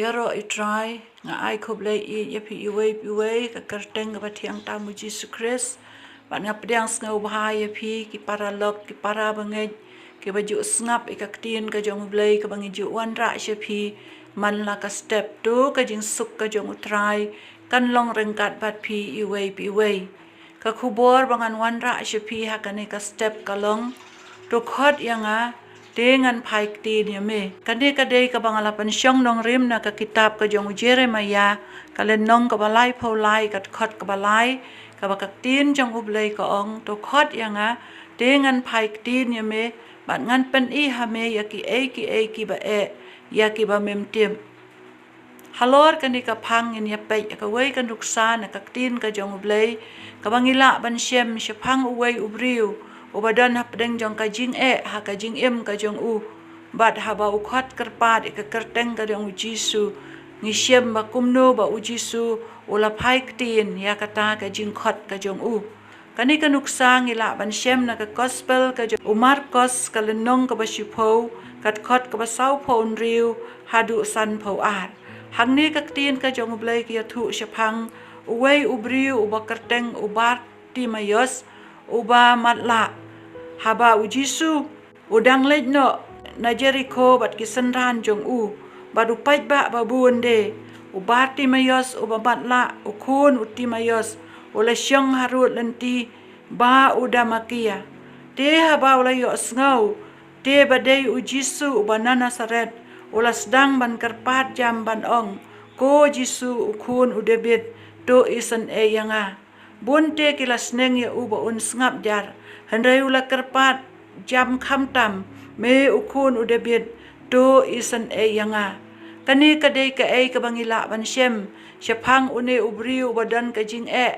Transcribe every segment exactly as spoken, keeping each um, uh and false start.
Ïaroh i Trai, nga ai khublei ïa phi iwei pa iwei, ka kyrteng kaba thiang tam u Jisu Khrist. Bad nga pdiang sngewbha ïa phi, ki paralok, ki parabangeit, kiba ju sngap ïa ka ktien ka jong u Blei, kaba ngi ju wanrah sha phi man la ka step. To ka jingsuk ka jong u Trai kan long ryngkat bad phi iwei pa iwei. Ka khubor ba ngan wanrah sha phi ha kane ka step ka long: To khot ïa nga, te ngan phai ktien ïa me. Kane ka dei kaba nga la pynshong nongrim na ka kitab ka jong u Jeremiah, ka lynnong kaba laiphew lai, ka dkhot kaba lai, kaba ka ktien jong u Blei ka ong: To khot ïa nga, te ngan phai ktien ïa me, bad ngan pyni ha me ïa kiei kiei kiba eh, ïa kiba mem tip. Halor kane ka phang ngin ïa peit ïa kawei ka nuksa na ka ktien ka jong u Blei, kaba ngi lah ban shem shaphang uwei u briew uba don hapdeng jong ka jingeh ha ka jingim ka jong u. Bad haba u khot kyrpad ïa ka kyrteng ka jong u Jisu, ngi shem ba kumno ba u Jisu u la phai ktien ïa kata ka jingkhot ka jong u. Kane ka nuksa ngi lah ban shem na ka gospel ka jong u Markos, ka lynnong kaba shiphew, ka dkhot kaba sawphew hynriew haduh sanphew ar. Hangne ka ktien ka jong u Blei ka ïathuh shaphang uwei u briew uba kyrteng u Bartimaios, uba matlah. Haba u Jisu u dang leit noh na Jerikho bad ki synran jong u, bad u paidbah ba bun de, u Bartimaios uba matlah, u khun u Timaios, u la shong harud lynti ba u damakia. Te haba u la ïohsngew te ba dei u Jisu uba na Nasaret, u la sdang ban kyrpad jam ban ong: Ko Jisu, u khun u Dabid, to isynei ïa nga. Bun te ki la sneng ïa u ba un sngap jar, hynrei u la kyrpad jam khamtam: Me u khun u Dabid, to isynei ïa nga. Kane ka dei kaei kaba ngi lah ban shem shaphang une u briew uba don ka jingeh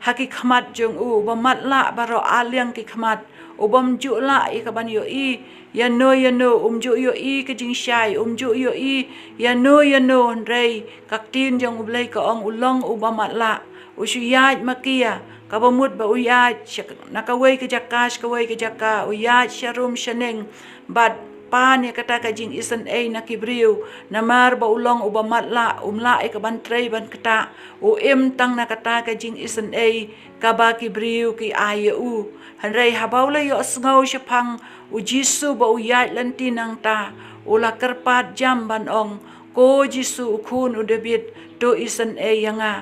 ha ki khmat jong u, uba matlah baroh arliang ki khmat, u bym ju lah ïa ka ban ïohi ïano ïano, um ju ïohi ka jingshai, um ju ïohi ïano ïano, hynrei ka ktien jong u Blei ka ong u long uba matlah. U shu ïaid makia, kaba mut ba u ïaid sha, na kawei ka jaka sha kawei ka jaka, u ïaid sharum shaneng, bad pan ïa kata ka jingisynei na ki briew, namar ba u long uba matlah, um lah ïa ka ban trei ban ktah, u im tang na kata ka jingisynei kaba ki briew ki ai ïa u. Hynrei haba u la ïohsngew shaphang u Jisu ba u ïaid lynti nangta, u la kyrpad jam ban ong: Ko Jisu, u khun u Dabid, to isynei ïa nga.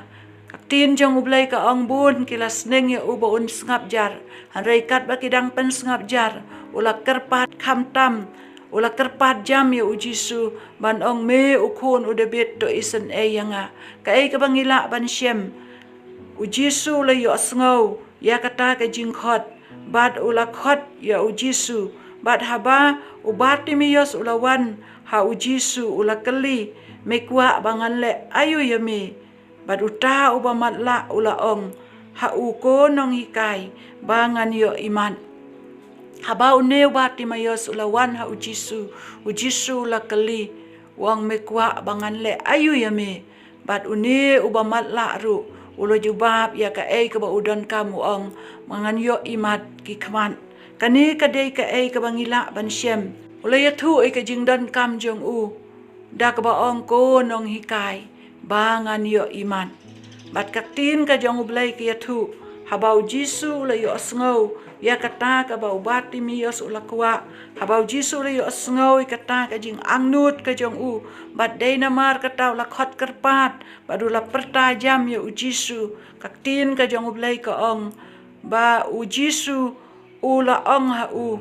Ka ktien jong u Blei ka ong bun ki la sneng ïa u ba un sngap jar, hynrei katba ki dang pynsngap jar, u la kyrpad khamtam, u la kyrpad jam ïa u Jisu ban ong: Me u khun u Dabid, to isynei ïa nga. Kaei kaba ngi lah ban shem, u Jisu u la ïohsngew ïa kata ka jingkhot, bad u la khot ïa u Jisu. Bad haba u Bartimaios u la wan ha u Jisu, u la kylli: Me kwah ba ngan leh aïu ïa me? Bad uta uba matlah u la ong ha u: Ko nonghikai, ba ngan ïoh imat. Haba une u Bartimaios u la wan ha u Jisu, u Jisu u la kylli, u ong: Me kwah ba ngan leh aïu ïa me? Bad une uba matlah ruh u la jubab ïa kaei kaba u donkam, u ong: Ba ngan ïoh imat ki khmat. Kane ka dei kaei kaba ngi lah ban shem. U la ïathuh ïa ka jingdonkam jong u da kaba ong: Ko nonghikai, ba ngan ïoh imat. Bad ka ktien ka jong u Blei ka ïathuh, haba u Jisu u la ïohsngew ïa kata kaba u Bartimaios u la kwah, haba u Jisu u la ïohsngew ïa kata ka jingangnud ka jong u, bad dei namar kata u la khot kyrpad bad u la pyrta jam ïa u Jisu. Ka ktien ka jong u Blei ka ong ba u Jisu u la ong ha u: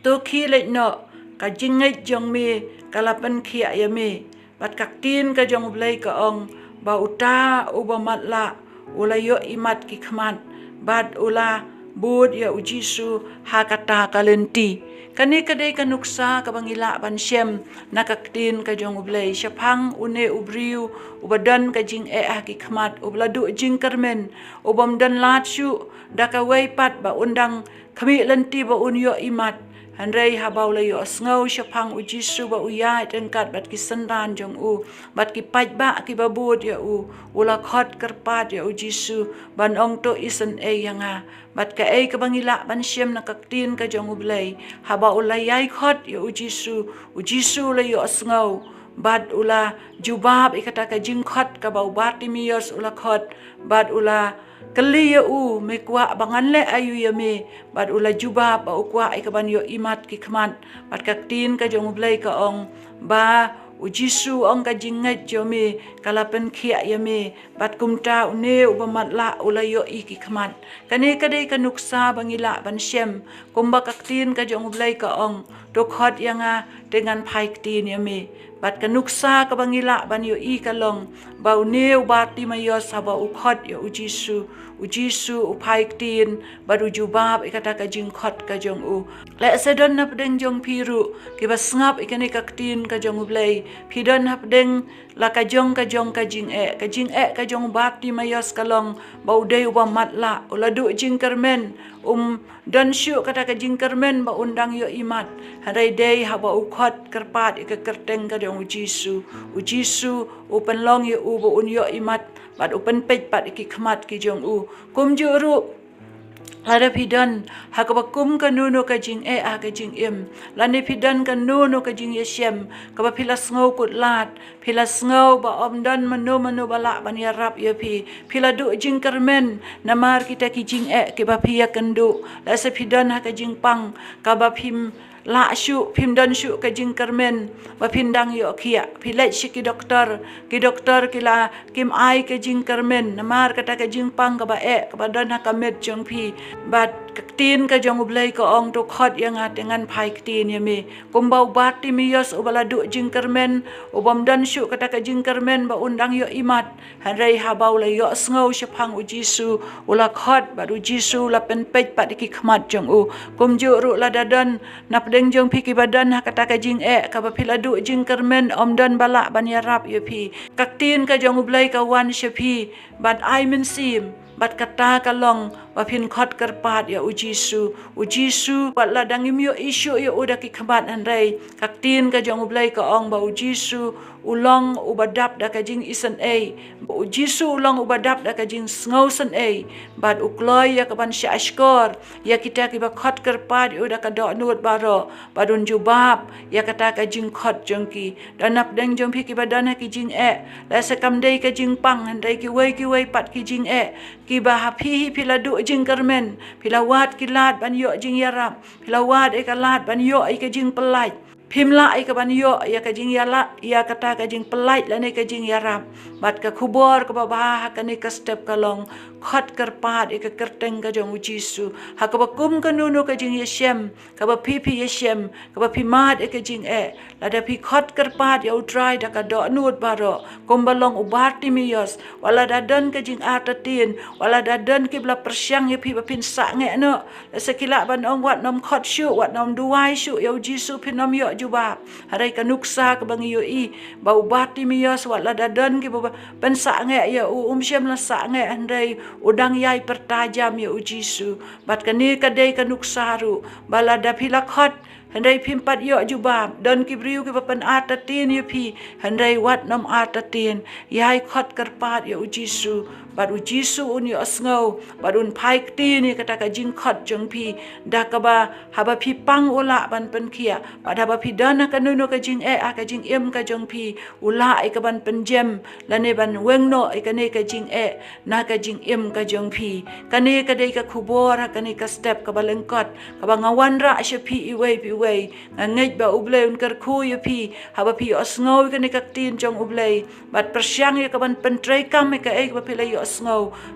To khie leit noh, ka jingngeit jong me ka la pynkhiah ïa me. Bad ka ktien ka jong u Blei ka ong ba uta uba matlah u la ïoh imat ki khmat, bad u la bud ïa u Jisu ha kata ka lynti. Kane ka dei ka nuksa kaba ngi lah ban shem na ka ktien ka jong u Blei shaphang une u briew uba don ka jingeh ha ki khmat, uba la duh jingkyrmen, u bym don lad shuh da kawei pat ba un dang khmih lynti ba un ïoh imat. Hynrei haba u la ïohsngew shaphang u Jisu ba u ïaid ryngkat bad ki synran jong u, bad ki paidbah kiba bud ïa u, u la khot kyrpad ïa u Jisu ban ong: To isynei ïa nga. Bad kaei kaba ngi lah ban shem na ka ktien ka jong u Blei, haba u la ïai khot ïa u Jisu, u Jisu u la ïohsngew bad u la jubab ïa kata ka jingkhot kaba u Bartimeus u la khot, bad u la kylli ïa u, me kwah ba ngan leh aïu ïa me? Bad u la jubab ba u kwah ïa kaban ïoh imat ki khmat. Bad ka ktien ka jong U Blei ka ong ba u Jisu u ong, ka jingngeit jong me ka la pynkhiah ïa me. Bad kumta une uba matlah u la ïohi ki khmat. Kane ka dei ka nuksa ba ngi lah ban shem, kumba ka ktien ka jong U Blei ka ong, to khot ïa nga, te ngan phai ktien ïa me. Bad ka nuksa kaba ngi lah ban ïohi ka long ba une u Bartimeus haba u khot ïa u Jisu, u Jisu u phai ktien bad u jubab ïa kata ka jingkhot ka jong u. Lehse don na pdeng jong phi ruh kiba sngap ïa kane ka ktien ka jong U Blei, phi don ha pdeng la ka jong ka jong ka jingeh. Ka jingeh ka jong u Bartimeus ka long ba u dei uba matlah, u la duh jingkyrmen, um don shuh kata ka jingkyrmen ba un dang ïoh imat. Hynrei dei haba u khot kyrpad ïa ka kyrteng ka jong u Jisu, u Jisu u pynlong ïa u ba un ïoh imat bad u pynpeit pat ïa ki khmat ki jong u. Kumjuh ruh, lada phi don ha kaba kum kano kano ka jingeh ha ka jingim, lane phi don kano kano ka jingïashem kaba phi la sngew kut lad, phi la sngew ba ym don mano mano ba lah ban ïarap ïa phi, phi la duh jingkyrmen namar kita ki jingeh kiba phi ïakynduh. Lehse phi don ha ka jingpang kaba phim lah shuh, phim don shuh ka jingkyrmen ba phin dang ïoh khiah. Phi leit sha ki doktor, ki doktor ki la, kim ai ka jingkyrmen namar kata ka jingpang kaba eh kaba don ha ka met jong phi. Bad ka ktien ka jong U Blei ka ong, to khot ïa nga, te ngan phai ktien ïa me. Kumba u Bartimeus uba la duh jingkyrmen, u bym don shuh kata ka jingkyrmen ba un dang ïoh imat, hynrei haba u la ïohsngew shaphang u Jisu, u la khot bad u Jisu u la pynpeit pat ïa ki khmat jong u. Kumjuh ruh lada don na pdeng jong phi kiba don ha kata ka jingeh kaba phi la duh jingkyrmen, ym don ba lah ban ïarap ïa phi, ka ktien ka jong U Blei ka wan sha phi bad ai mynsiem. Bad kata ka long ba phin khot kyrpad ïa u Jisu. U Jisu, wat la dang im ïohi shuh ïa u da ki khmat, hynrei ka ktien ka jong U Blei ka ong ba u Jisu u long uba dap da ka jingisynei. U Jisu u long uba dap da ka jingsngewsynei. Bad u kloi ïa kaban shah shkor ïa kita kiba khot kyrpad ïa u da ka dohnud baroh, bad un jubab ïa kata ka jingkhot jong ki. Don na pdeng jong phi kiba don ha ki jingeh, lehse kam dei ka jingpang, hynrei kiwei kiwei pat ki jingeh kiba ha phi hi phi la duh jingkyrmen, phi la wad ki lad ban ïoh jingïarap, phi la wad ïa ka lad ban ïoh ïa ka jingpyllait. Phim lah ïa kaban ïoh ïa ka jingïalap, ïa kata ka jingpyllait lane ka jingïarap. Bad ka khubor kaba bha ha kane ka step ka long, khot kyrpad ïa ka kyrteng ka jong u Jisu. Ha kaba kum kano kano ka jingïashem kaba phi phi ïashem, kaba phi mad ïa ka jingeh, lada phi khot kyrpad ïa U Trai da ka dohnud baroh, kumba long u Bartimeus, wat lada don ka jingartatien, wat lada don kiba la pyrshang ïa phi ba phin sangeh noh, lehse ki lah ban ong, wat nym khot shuh, wat nym duwai shuh ïa u Jisu, phin nym ïoh jubab. Hynrei ka nuksa kaba ngi ïohi ba u Bartimeus, wat lada don kiba pynsangeh ïa u, um shym la sangeh, hynrei u dang ïai pyrta jam ïa u Jisu. Bad kane ka dei ka nuksa ruh, ba lada phi la khot hynrei phim pat ïoh jubab, don ki briew kiba pynartatien ïa phi, hynrei wat nym artatien, ïai khot kyrpad ïa u Jisu. Bad u Jisu un ïohsngew bad un phai ktien ïa kata ka jingkhot jong phi, da kaba haba phi pang u lah ban pynkhiah, bad haba phi don ha kano kano ka jingeh ha ka jingim ka jong phi, u lah ïa kaban pynjem lane ban weng noh ïa kane ka jingeh na ka jingim ka jong phi. Kane ka dei ka khubor ha kane ka step kaba lyngkot kaba nga wanrah sha phi iwei pa iwei. Nga ngeit ba U Blei un kyrkhu ïa phi haba phi ïohsngew ïa kane ka ktien jong U Blei, bad pyrshang ïa kaban pyntreikam ïa kaei kaba phi la ïohsngew.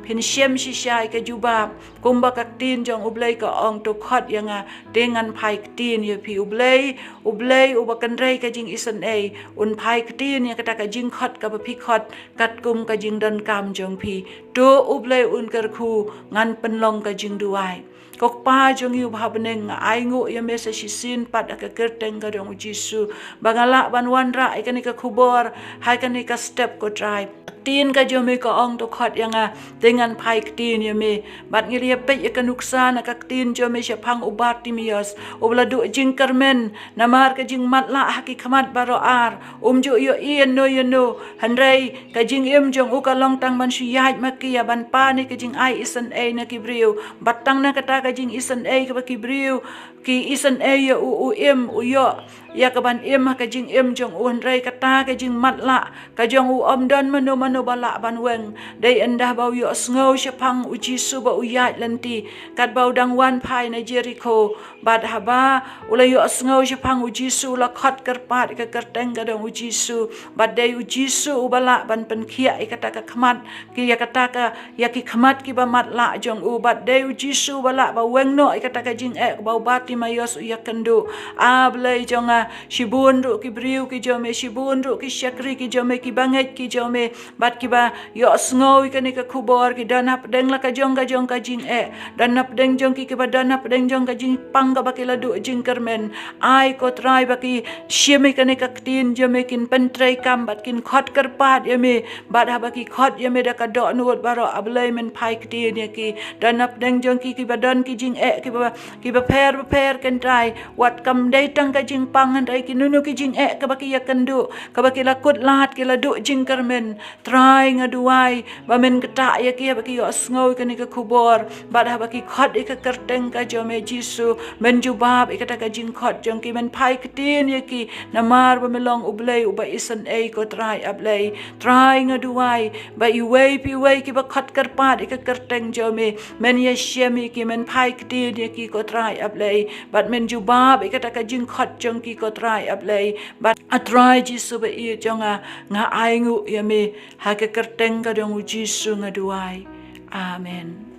Phin shem shisha ïa ka jubab, kumba ka ktien jong U Blei ka ong, to khot ïa nga, te ngan phai ktien ïa phi. U Blei, U Blei uba kynrei ka jingisynei, un phai ktien ïa kata ka jingkhot kaba phi khot katkum ka jingdonkam jong phi. To U Blei un kyrkhu, ngan pynlong ka jingduwai. Ko Kpa jong ngi uba ha bneng, nga ainguh ïa me sa shisien pat ha ka kyrteng ka jong u Jisu, ba nga lah ban wanrah ïa kane ka khubor ha kane ka step, ko Trai. Ktien ka jong me ka ong, to khot ïa nga, te ngan phai ktien ïa me. Bad ngi la ïa peit ïa ka nuksa na ka ktien jong me shaphang u Bartimeus, uba la duh jingkyrmen namar ka jingmatlah ha ki khmat baroh ar. Um ju ïohi ïano ïano, hynrei ka jingim jong u ka long tang ban shu ïaid ma ki, ïa ban pan ïa ka jingai isynei na ki briew. Bad tang na kata ka jingisynei kaba ki briew ki isynei ïa u, u im, u ïoh ïa ka ban im ha ka jingim jong u, hynrei kata ka jingmatlah ka jong u ym don mano mano ba lah ban weng. Dei ynda ba u ïohsngew shaphang u Jisu ba u ïaid lynti, katba u dang wan phai na Jerikho. Bad haba u la ïohsngew shaphang u Jisu, u la khot kyrpad ïa ka kyrteng ka jong u Jisu. Bad dei u Jisu uba lah ban pynkhiah ïa kata ka khmat, ki ïa kata ka, ïa ki khmat kiba matlah jong u. Bad dei u Jisu uba lah ba weng noh ïa kata ka jingeh kaba u Bartimaios u ïakynduh. A Blei jong nga, shibun ruh ki briew ki jong me, shibun ruh ki shakri ki jong me, kiba ngeit ki jong me, bad kiba ïohsngew ïa kane ka khubor, ki don hapdeng la ka jong ka jong ka jingeh, don hapdeng jong ki, kiba don hapdeng jong ka jingpang kaba ki la duh jingkyrmen. Ai ko Trai ba ki shim ïa kane ka ktien jong me, kin pyntreikam bad kin khot kyrpad ïa me. Bad haba ki khot ïa me da ka dohnud baroh, A Blei, men phai ktien ïa ki. Don hapdeng jong ki kiba don ki jingeh kiba, kiba pher bapher, ko Trai. Wat kam dei tang ka jingpang, hynrei kino kino ki jingeh kaba ki ïakynduh, kaba ki la kut lad, ki la duh jingkyrmen. Trai, nga duwai ba men ktah ïa ki haba ki ïohsngew ïa kane ka khubor, bad haba ki khot ïa ka kyrteng ka jong me Jisu, men jubab ïa kata ka jingkhot jong ki, men phai ktien ïa ki, namar ba me long U Blei uba isynei, ko Trai A Blei. Trai, nga duwai ba iwei pa iwei kiba khot kyrpad ïa ka kyrteng jong me, men ïashem ïa ki, men phai ktien ïa ki, ko Trai A Blei, bad men jubab ïa kata ka jingkhot jong ki, ko Trai A Blei. Bad A Trai Jisu ba ïeit jong nga, nga ainguh ïa me, ha ka kyrteng ka jong u Jisu nga duwai. Amen.